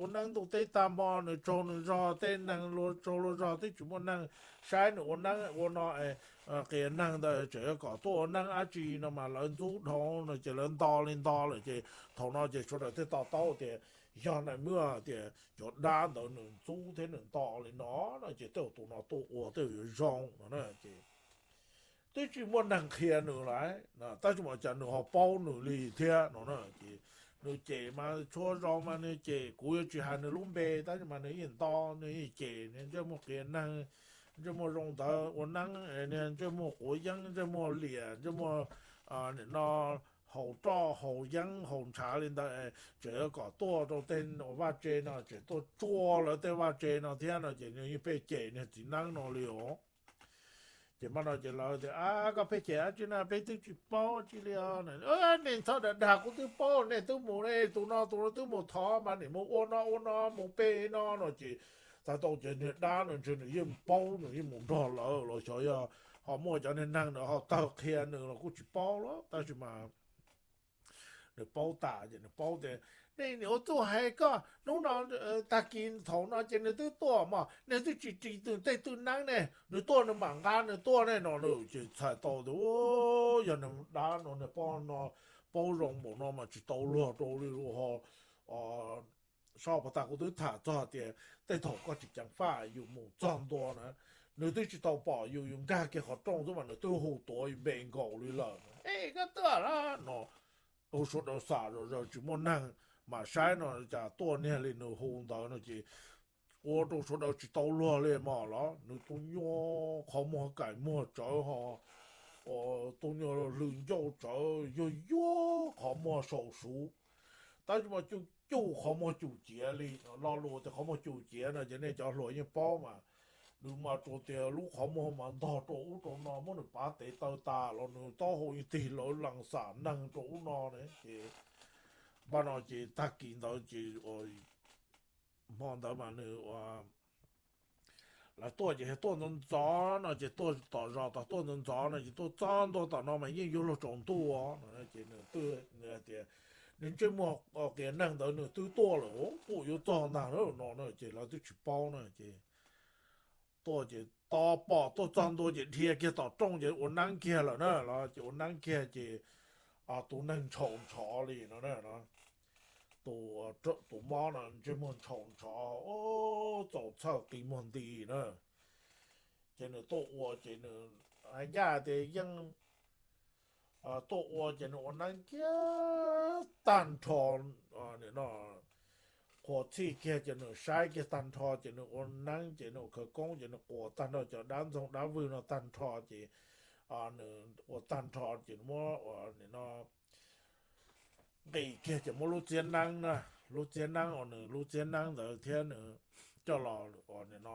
ua neeb ntuj teb tag hmo, nws tsaug nws zog, tej neeg luag tsaug luag zog twb tsis muaj neeg saib nws ua neeb ua no, qias neeg ntawd tseem yuav kom tuaj ua neeb dab tsi no mas lawv ntxub dhau no ces lawv nto li nto lawm ces thaum no ces sawv daws thiaj to taub tias yog nais muag tias cov dab ntawd nws ntxub thiab nws nto li no no ces tej zaum tus no tuaj ua tej zaum yuav zoo no na ces twb tsis muaj neeg qhia nws lawm, tab sis mas cas nws ho paub nws li thiab no na ces nws cem mas tshuav zaus mas nws cem, kuv yuav tsis hais nws lub npe tab sis mas nws yeej nto, nws yeej cem ntsej muag qias neeg, ntsej muag zoo ntawd ua neeb, ntsej muag quav yeeb, ntsej muag liam, ntsej muag no haus roj haus yeeb haus ntshav li ntawd, tseem yuav kom tuaj rau tej vaj tse no tseem tuaj tsuag lawv tej vaj tse no thiab no ces nws yeej pheej cem niag txiv neeb no li os. Ces mas no ces lawv tias, koj pheej cem dab tsi na, peb twb tsis paub dab tsi li os. Nej txhob dag dag, kuv twb paub, nej twb mus, nej tus no tus no twb mus thov mas nim mus ua no ua no mus pe no no ces txhais tau ces niag dab no ntshe nws yeej paub, nws yeej mus nrog lawv los xyov yog ho muaj cov niag neeg no ho tawg qhia nws los kuj tsis paub lawm tab sis mas nws paub tas ces nws paub tias, nej nim ua txuj hais koj hnub no, tag kis thaum no ces nws twb tuaj mas nej twb tsis ris nws tej twj neeb ne, nws tuaj nws mam nqa nws tuaj ne no na ces txhais tau tias yog niag dab no niag poj no paub zoo npaum no mas tsis tau luag rau li lawm ho. Sab pas tas kuv twb tham txog tias tej thaum koj tsis ceev faj yus mus txog ntua na, nws twb tsis tau pom yus, yus nkag kiag qhov rooj xwb mas nws twb hu tuav npe nkaus li lawm, es koj tuaj los no. Ua sawv daws xam zom zaws tsis muaj neeg mas saib no cas tuaj niag li nws hu ntawd no ces ua rau sawv daws tsis tau luag li mas los nws tus nyuag qhov muag kaim muag tsawv ho, tus nyuag hlws ncauj tsawv yuag yuag qhov muag saum suv. Tab sis mas cuj cuj qhov muag cum ciav li, lo lus tias qhov muag cum ciav no ces nej cov hluas yeej paub mas, nws mas tsuas tias lub qhov muag mas ntog rau ub rau no, muab nws pav tes taw tas los nws taub hau yeej tig lawv lees xam neeg rau ub no ne ces npaj no ces tag kis ntawd ces hmo ntawd mas nws ua lawv tuaj ces tuaj ntxov ntxov no ces tuaj tom zos tod tuaj ntxov ntxov no ces tuaj txog ntua tom no mas yeej yuav luag tsaus ntuj no ces nws twb tias nws ntsej muag qias neeg ntawd nws twb tuaj lawm, kuj yuav txog ntag no no ces lawv twb tsis paub na ces tuaj ces tos pom tuaj txog ntua ces dhia kiag tom rooj ces ua neeb kiag lawm na los ces ua neeb kiag ces tus neeg ntshaus ntshov li no na. Tus mob no ntsej muag ntshaus ntshov, txaus txhawj qi muag nti na. Ces nws tuaj ua ces nws hais ncaj tias yeej tuaj ua ces nws ua neeb kiag tag nrho no, qhuas txhij kiag ces nws saib kiag tag nrho ces nws ua neeb ces nws ua khawv koob ces nws quas tag nrho cov dab ntxoog dab vwg no tag nrho ces nws ua tag nrho ces nws muab ua no nqis kiag ces muab lub txiab neeb na, lub txiab neeb uas nws lub txiab neeb ntawd thiab nws coj los ua no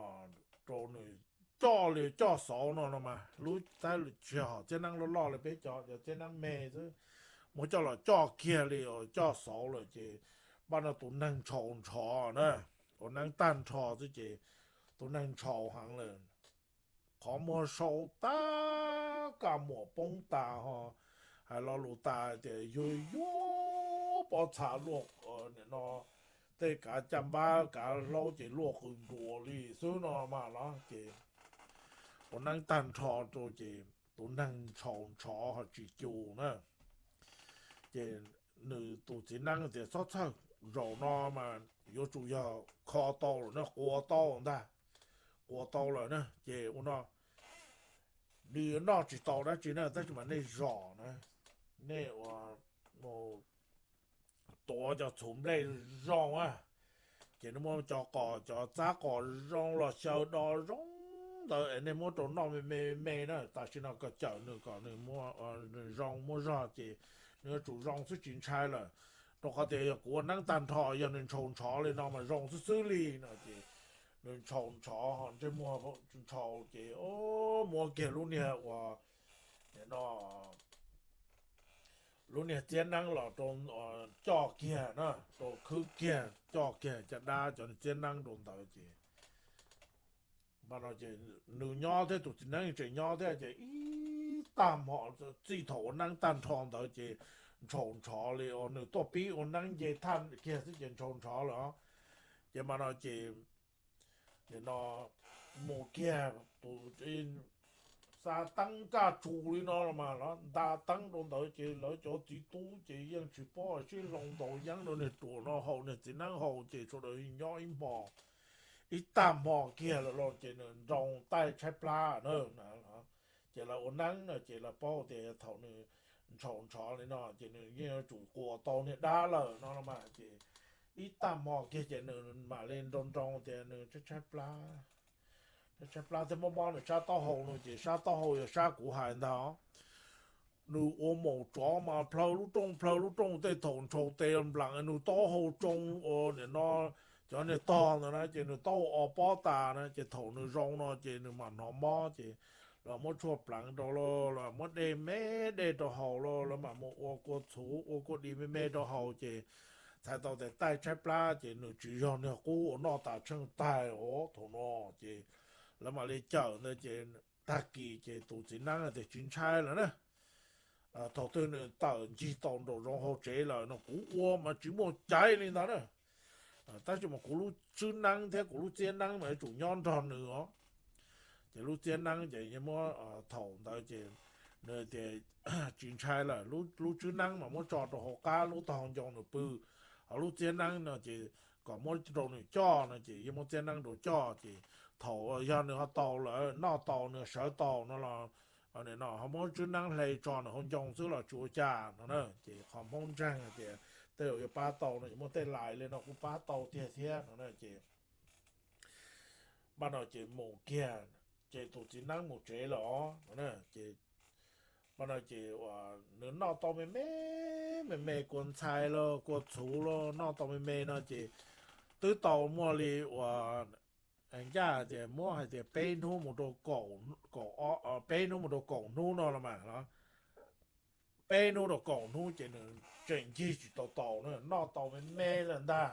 rau nws coj li coj xauv no no mas lub tab tsis hom txiab neeb loj loj li peb cov, cov txiab neeb me xwb, muab coj los coj kiag li coj xauv lawm ces npaj no tus neeg ntshaus ntshov na, ua neeb tag nrho xwb ces tus neeg ntshaus heev lawm, qhov muag sau tag kaj muam poob tas ho, hais lo lus tas tias yuag yuag pob txha luaj no, tej kav caj npab kav hlaub ces luaj qws nruas li xwb no mas los ces ua neeb tag nrho rau ces tus neeg ntshaus ntshov ho tsis cus na. Ces nws tus txiv neeb tias txhob txhawj, zaum no mas yuav tsum yog kho tau lawm na, quas tau ntag, quas tau lawm na ces ua no nws yuav noj tsis tau dab tsi na tab sis mas nej zom na, nej ua mus tuav cov txhuv nplej zoo a, ces nws muab cov qos, cov txab qos zoo los xyaw do zoo ntawd es nej muab rau noj me me me na, tam sim no koj cawm nws kom nws, nws zoo muaj zog ces nws yuav tsum zoo xwb tsis ntshai lawm. Rau qhov tias yog kuv ua neeb tag nrho yog nws ntshau ntshov li no mas zoo xwb xwb li no ces nws ntshau ntshov ntsej muag ntshau ces muab kiag lub niag uas no lub niag txiab neeb los rau, coj kiag na, rau khwb kiag coj kiag caj dab cov txiab neeb rau ntawd ces, mas no ces nws nyob thiab tus txiv neeb tseem nyob thiab ces ib tag hmo txij thaum ua neeb tag nrho ntawd ces ntshau ntshov li os, nws tuaj pib ua neeb nce thaj kiag xwb ces ntshau ntshov lawm os. Ces mas no ces nim no mus kiag tus xa teeb kaj tsu li no los mas los nta teeb rau ntawd ces lawv cov txiv tub ces yeej tsis paub sib hloov ntaus yeeb rau niag ruam no haus niag txiv neeb haus ces sawv daws nyob ib hmo, ib tag hmo kiag lawm los ces nws nroo taij tshaib plab na. Ces lawv ua neeb no ces lawv paub tias thaum nws ntshau ntshov li no ces nws yeej yuav tsum quas tau niag dab lawm no los mas ces ib tag hmo kiag ces nws mam li nroo nroo tias nws tshaib tshaib plab, tshaib plab thiab mob mob nws sab taub hau no ces sab taub hau yog sab kuv hais ntag. Nws ua maum tsov mas plhaw lub rooj plhaw lub rooj tej thaum ntshau tes nplam nws taub hau tsoo ua nim no cov niag tog ntawd na ces nws taub hau o pob tas na ces thaum nws zoo no ces nws mam hnov mob ces los muab tshuaj pleev rau los, los muab dej me dej rau haus los, lawv mam mus ua kua txhuv ua kua dis me me rau haus ces txhais tau tias taij tshaib plab ces nws tsis yog niag qub uas noj tas tsheej taig os thaum no ces lawv mam li cawm ntawd ces tag kis ces tus txiv neeb tias tsis ntshai lawm na. Thaum twg nws tawm ncig tau nraum zoov hauv tsev lawm no kuv ua mas tsis muaj caiv li ntawd na. Tab sis mas kuv lub tswb neeb thiab kuv lub txiab neeb mas yuav tsum nyob nrog nws os. Ces lub txiab neeb ces yeej muab, thaum ntawd ces nws tias tsis ntshai lawm, lub tswb neeb mas muab tso rau hauv qab lub taub hau ncoo nws pw, ho lub txiab neeb no ces kom muab rau nws coj no ces yeej muab txiab neeb rau coj ces thaum yog nws ho tau lawm noj tau nws sawv tau no los no ho muab tswb neeb hle tso nws hauv ncoo xwb los tsis ua cas no na. Ces qhov Hmoob ntseeg hais tias tej zaum yuav pab tau no ces muaj tej lais li no kuj pab tau tiag thiab no na ces Npaj no ces mus kiag, ces tus txiv neeb mus tsev lawm os. Ces npaj no ces nws noj tau me me, me me kua ntxhais los kua txhuv los noj tau me me no ces twb tau muaj li uas ncaj tias muab hais tias peb hnub mus rau kaum, peb hnub mus rau kaum hnub no los mas los, peb hnub rau kaum hnub ces nws tseem ncig tsis tau taus na, noj tau me me lawm ntag.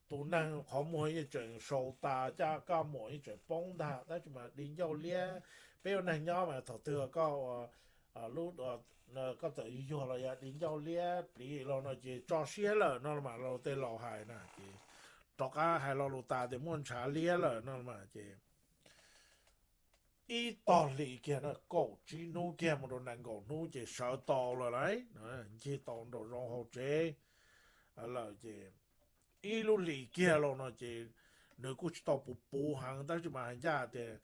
Tus neeg qhov muag yeej tseem sau tas, caj kaj muam yeej tseem poob ntag, tab sis mas di ncauj liab. Peb ua neeg nyob mas thaum twg koj koj txawm yuag los yog di ncauj liab pliv los no ces tso siab lawm no mas los tej laus hais na ces rov qab hais lo lus tas tias muaj ntshav liab lawm no mas ces ib tog hlis kiag na, kaum tsib hnub kiag mus rau nees nkaum hnub ces sawv tau lawm lauj, ncig tau nraum zoov hauv tsev lawm ces ib lub hlis kiag los no ces nws kuj tsis tau puv puv heev tab sis mas hais ncaj tias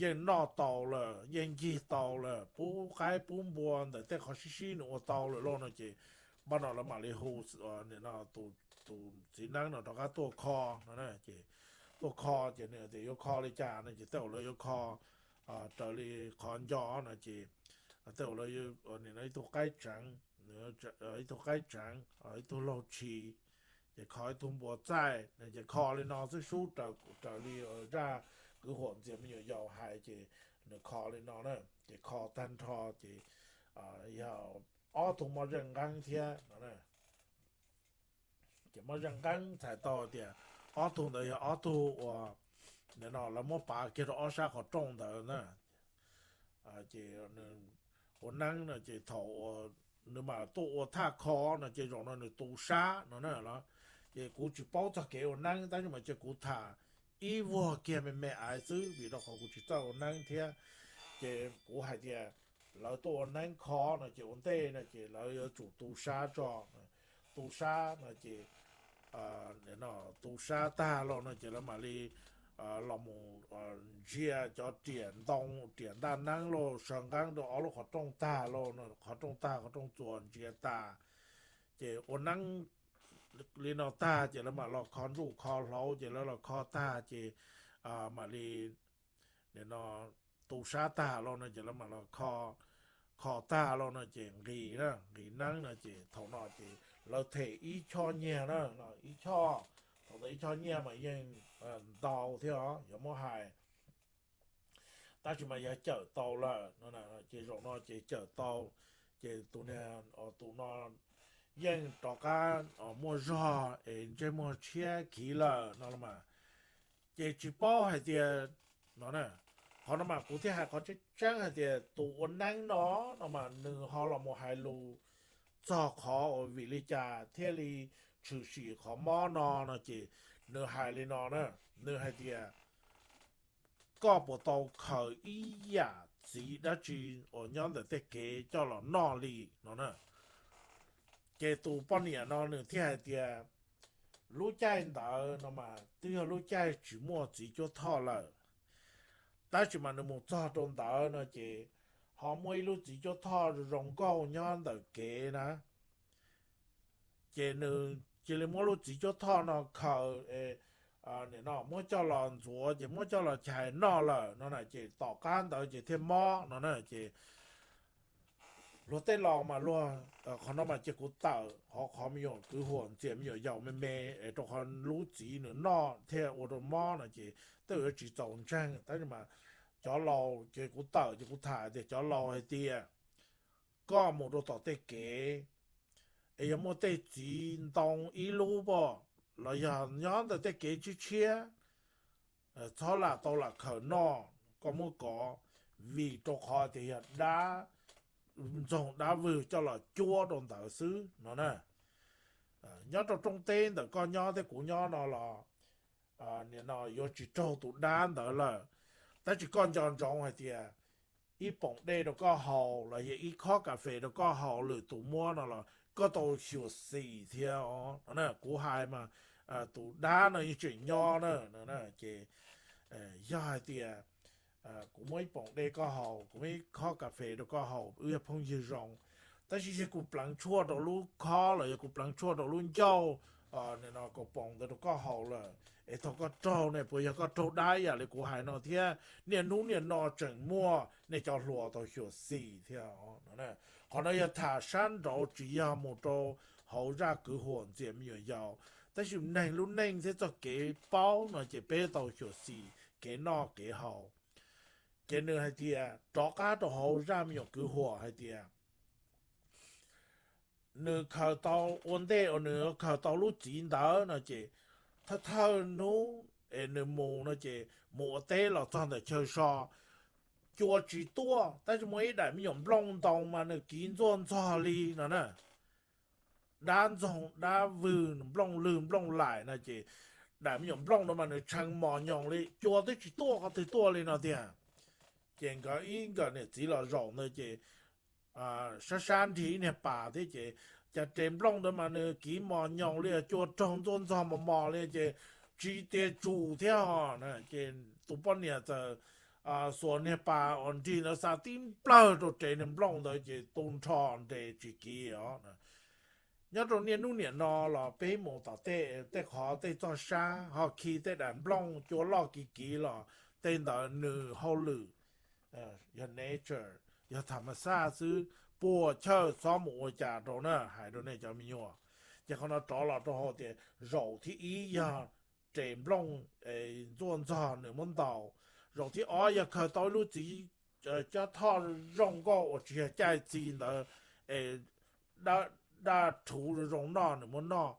yeej noj tau lawm, yeej ncig tau lawm, pub qaib pub npua ntawm tej qhov sib sib nws ua tau lawm lauj no ces npaj no lawv mam li hu tus txiv neeb no rov qab tuaj kho no ces tuaj kho ces nws tias yuav kho li cas no ces tej zaum lawv yuav kho raws li qhov nco no ces tej zaum lawv ib tug qaib tseev, ib tug qaib tseev, ib tug laug tshis, ces kho ib tug npua txaij no ces kho li no xwb sub raws li zaj kwv huam ntxias me nyuam yaus hais ces nws kho li no na. Ces kho tag nrho ces yog ob tug moj zeej nqeeb thiab no. Ces moj zeej nqeeb txhais tau tias ob tug ntawd yog ob tug uas nim no lawv muab pav kiag rau ob sab qhov rooj ntawd na. Ces ua neeb no ces thaum nws mam tuaj ua thaj kho no ces zaum no nws tu sab no na los. Ces kuv tsis paub txog kev ua neeb tab sis mas ces kuv tham ib vuag kiag me me aiv xwb vim rau qhov kuv tsis txawj ua neeb thiab. Ces kuv hais tias lawv tuaj ua neeb kho no ces ua ntej no ces lawv yuav tsum tu sab tso, tu sab no ces tu sab tag los no ces lawv mam li los mus ntsia cov riam ntoo riam ntaj neeb los saw nqeeb rau ob lub qhov rooj tag los, qhov rooj tag qhov rooj txuas ntsia tas. Ces ua neeb li no tag ces lawv mam los kho nruj kho hlauv, ces lawv los kho tag ces mam li, nim no tu sab tag los no ces lawv mam los kho, kho tag los no ces nqis na, nqis neeb no ces thaum no ces lawv them ib choj nyiaj na, ib choj, thaum ntawd ib choj nyiaj mas yeej ntau thiab os, yuav muab hais, tab sis mas yog cawm tau lawm no, ces zaum no ces cawm tau, ces tus niag, tus no yeej rov qab muaj zog es ntsej muag tshiab khiv lawm no los mas, ces tsis paub hais tias, no, qhov no mas kuv thiaj hais qhov tseeb tseeb hais tias tus ua neeb no, no mas nws ho los mus hais lus txog qhov uas vim li cas thiaj li tshwm sim qhov mob no no ces nws hais li no na, nws hais tias koj puas tau khaws ib yam txiv dab tsi uas nyob ntawm tej kev coj los noj li no na. Ces tus poj niam no nws thiaj hais tias lub caij ntawd no mas twb yog lub caij tsis muaj txiv cuab thoj lawm, tab sis mas nws mus txog rau ntawd no ces ho muaj ib lub txiv cuab thoj zoo nkauj nyob ntawm kev na, ces nws cia li muab lub txiv cuab thoj no khaws, nim no muab coj los ntxuav ces muab coj los chais noj lawm no na, ces tom qab ntawd ces thiaj mob no na. Ces luag tej laus mas luag, qhov no mas cia kuv tawm hov qhov me nyuam kwv huam ntxias me nyuam yaus me me es rau qhov lub txiv nws noj thiaj ua rau mob no ces tej yuav tsis txaus ntseeg, tab sis mas cov laus ces kuv tawm ces kuv tham tias cov laus hais tias koj mus rau tom tej kev es yog muaj tej txiv ntoo ib lub pom los yog nyob ntawm tej kev tshiab tshiab, txhob lam tau lam khaws noj, koj muab kov, vim rau qhov tias yog dab ntxoog dab vwg coj los cuab rau ntawd xwb no na. Nyob rau rooj teb ntawm koj nyob thiab kuv nyob no los nim no yuav tsis raug tus dab ntawd lawm, tab sis koj nco ntsoov hais tias ib poom dej rau koj haus los yog ib khob kas fes rau koj haus lwm tus muab no los koj tau xyuam xim thiab os no. Kuv hais mas tus dab no yeej tseem nyob na, ces yog hais tias kuv muab ib poom dej koj haus, kuv muab ib khob kas fes rau koj haus, wb yog phooj ywg zoo, tab sis yog kuv pleev tshuaj rau lub khob los yog kuv pleev tshuaj rau lub ncauj, nim no kaus poom ntawd rau koj haus lawm es thaum koj raug ne puas yog koj raug dab ib yam li kuv hais no thiab? Niaj hnub niaj no tseem muaj nej cov hluas tau xyuam xim thiab. Qhov no yog tham sab nraud tsis yog mus rau hauv zaj kwv huam ntxias me nyuam yaus, tab sis neeg lub neej thiab txoj kev paub no ces peb tau xyuam xim kev noj kev haus. Ces nws hais tias rov qab rau hauv zaj me nyuam kwv huam hais tias nws khaws tau ua ntej uas nws khaws tau lub txiv ntawd no ces thawj thawj hnub es nws mus no ces mus ua teb los txog ntawm chaw so, cua tsis tuaj, tab sis muaj ib daim me nyuam nplooj ntoo mas nws kiv ntxuaj ntxog li no na. Dab ntxoog dab vwg nplooj lwg nplooj laim no ces daim me nyuam nplooj no mas nws tshee mos nyoos li, cua twb tsis tuaj qhov twg tuaj li no tiag. Ces nkawd ib nkawm niam txiv los zaum ntawd ces sab sab nrig ib niag pas thiab ces cas res nplooj ntawd mas nws kiv mos nyoos li, cua raug ntxuaj ntxog mos mos li ces tsis tias tsum thiab ho. Ces tus poj niam txawm xuas niag pas uas nrig ntawd xa tib nplawg rau res niag nplooj ntawd ces tu nrho nres tsis kiv os. Nyob rau niaj hnub niam no los peb mus tom tej tej qhov tej txoj sab ho khi tej daim nplooj cua loj kiv kiv los tej ntawd nws hauj lwm yog nature, yog tham mas xaj xwb, puas chawj txhob mus ua cas rau na, hais rau nej cov me nyuam. Ces qhov no rov los rau hauv tias zaum thib ib yog res nplooj ntxuaj ntxog nws muab ntaus, zaum thib ob yog khaws tau ib lub txiv cob thoj zoo nkauj uas tsis yog caij txi ntawd es daj rhuv zoo zoo noj nws muab noj.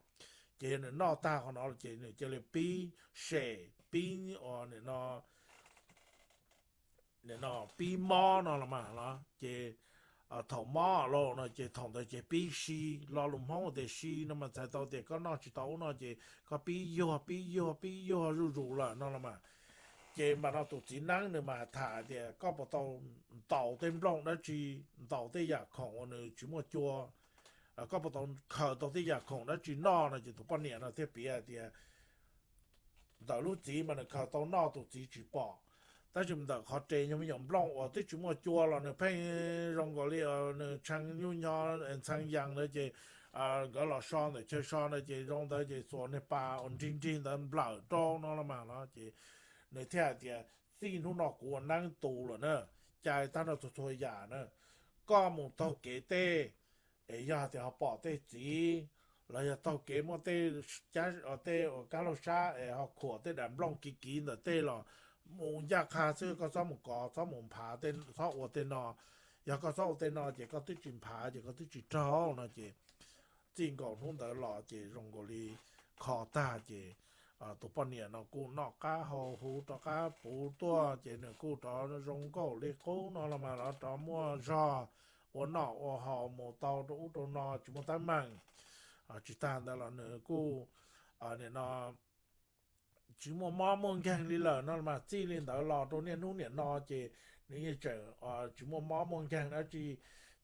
Ces yog nws noj tag qhov no ces nws cia li pib sem pib ua nim no pib mob no los mas los ces thaum mob los no ces thaum ntawd ces pib si, lo lus Hmoob tias si no mas txhais tau tias koj noj tsis tau ub no ces koj pib yuag pib yuag pib yuag zuj zus lawm no los mas. Ces npam no tus txiv neeb nws mas tham tias koj puas tau ntaus tej nplooj dab tsi, ntaus tej yam khoom uas nws tsis muaj cua, koj puas tau khaws tau tej yam khoom dab tsi noj no ces tus poj niam no thiaj piav hais tias ntawm lub txiv mas nws khaws tau noj tus txiv tsis pom, tab sis ntawm qhov res nyuag me nyuam nplooj uas twb tsis muaj cua los nws pheej zoo nkaus li nws tshee nyuj nyo ntxhee yees ntawd ces nkawd los so ntawm chaw so na ces zoo ntawd ces xuas niag pas uas nrig nrig ntawd nplawm rau no los mas no ces nws thiaj hais tias, txij hnub no kuv ua neeb tu lawm na, cais tag nrho txhua txhua yam na, koj mus taug kev tej es yog tias ho pom tej txiv los yog taug kev muaj tej, tej uas kab laug sab es ho khuam tej daim nplooj kiv kiv ntawm tej los mus ncaj qha xwb, koj txhob mus kov, txhob mus nphav, txhob ua tej no. Yog koj txhob ua tej no ces koj twb tsis nphav ces koj twb tsis raug no ces txij nkaus hnub ntawd los ces zoo nkaus li kho tag ces tus poj niam no kuj noj qab haus huv rov qab puv tuaj ces nws kuj rov zoo nkauj li qub no los mas los rov muaj zog ua noj ua haus mus tau rau ub rau no tsis muaj teeb meem. Tsis tag ntawd los nws kuj, nim no tsis muaj mob muaj nkeeg li lawm no mas txij li ntawd los rau niaj hnub niam no ces nws yeej tseem tsis muaj mob muaj nkeeg dab tsi.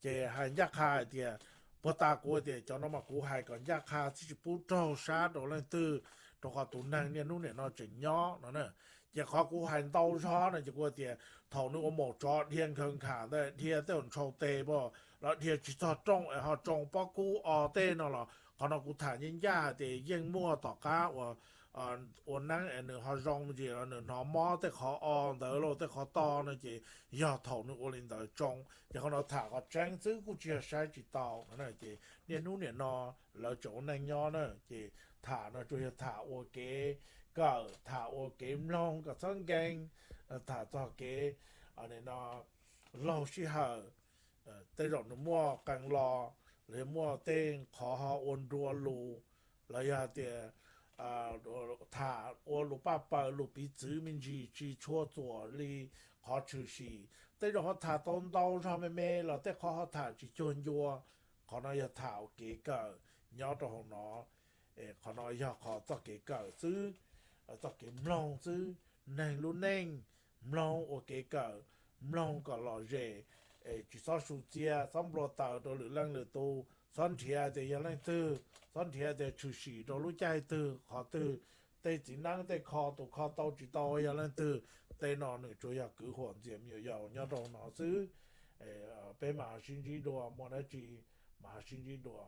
Ces hais ncaj qha hais tias, puag ta kuv tias cov no mas kuv hais kom ncaj qha xwb tsis pub raug sab rau leej twg, rau qhov tus neeg niaj hnub niam no tseem nyob no na. Ces qhov kuv hais ntau zog no ces kuv tias thaum nws ua maum tsov dhia nkhaws nkham ntawd, dhia tej uas ntshaus tes pom los dhia tsis txog rooj es ho tsoo pob kub o tej no los qhov no kuv tham ncaj ncaj hais tias yeej muaj tom qab uas ua neeb es nws ho zoo ntsis los nws hnov mob tej qhov o ntawd los tej qhov to no ces yog thaum nws ua li ntawd tsoo. Ces qhov no tham qhov tseeb xwb kuj tsis yog saib tsis tau no ces niaj hnub niam no lawv tseem ua neej nyob na ces tham no tsuas yog tham ua kev kawm, tham ua kev mloog kom txhob nkees, tham txog kev no laug sij hawm tej zaum nws muaj qee lo los yog muaj tej qhov ho ua nrua lus los yog hais tias tham ua lus paj paws lus piv txwv me ntsis tsis tshua txuam li qhov tshwm sim. Tej zaum ho tham tau ntau zog me me los tej qhov ho tham tsis cuag ncua. Qhov no yog tham ua kev kawm nyob rau hauv no. Qhov no yog qhov txoj kev kawm xwb, txoj kev mloog xwb, neeg lub neej mloog ua kev kawm, mloog kom lom zem, tsis txhob su txiav, txhob nplua taws rau lwm leej lwm tus, txhob nrhiav tias yog leej twg, txhob nrhiav tias tshwm sim rau lub caij twg qhov twg, tej txiv neeb tej kho tus kho tau tsis tau yog leej twg. Tej no nws tsuas yog kwv huam ntxias me nyuam yaus nyob rau no xwb. Peb mam ho sib ntsib dua, muaj dab tsi mam ho sib ntsib dua.